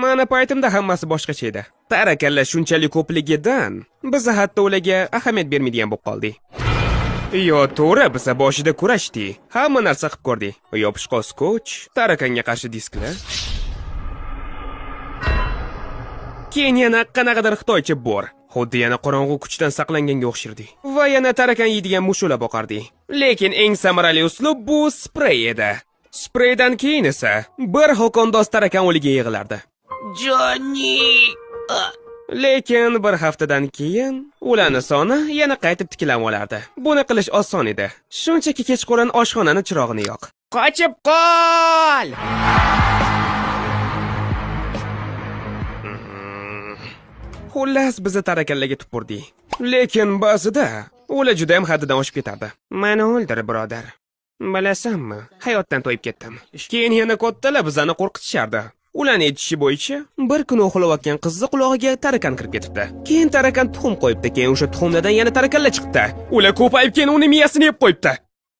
Mani paytimda hammasi boshqacha edi. Tarakanlar shunchalik ko'pligidan biz hatto ularga ahamiyat bermaydigan bo'lib qoldik. Yo, to'g'ri, biz boshida kurashdik. Hamma narsa qilib ko'rdik. Yopishqoq skoch, tarakanga qarshi disklar. Keyin yana qanaqadir xitoycha bor. Xuddi yana qorong'u kuchdan saqlanganga o'xshardik. Va yana tarakan yeydigan mushula boqardik. Lekin eng samarali uslub bu sprey edi. Spreydan keyin esa bir hokondoz tarakan o'liga yig'ilardi. Jonni! Lekin bir haftadan keyin ularni soni yana qaytib tiklanib olardi. Buni qilish oson edi. Shunchaki kechqurun oshxonani chirog'ini yoq. Qochib qol! Xullas, bizni tarakanlarga tupurdik. Lekin ba'zida ular juda ham haddidan oshib ketardi. Meni o'ldir, birodar. Bilasanmi, hayotdan to'yib ketdim. Keyin yana kattalar bizani qo'rqitishardi. Ularni aytishi bo'yicha bir kuni uxlayotgan qizni qulog'iga tarakan kirib ketibdi. Keyin tarakan tuxum qo'yibdi, keyin o'sha tuxumlardan yana tarakanlar chiqibdi. Ular ko'payib keyin uni miyasini yeb qo'yibdi.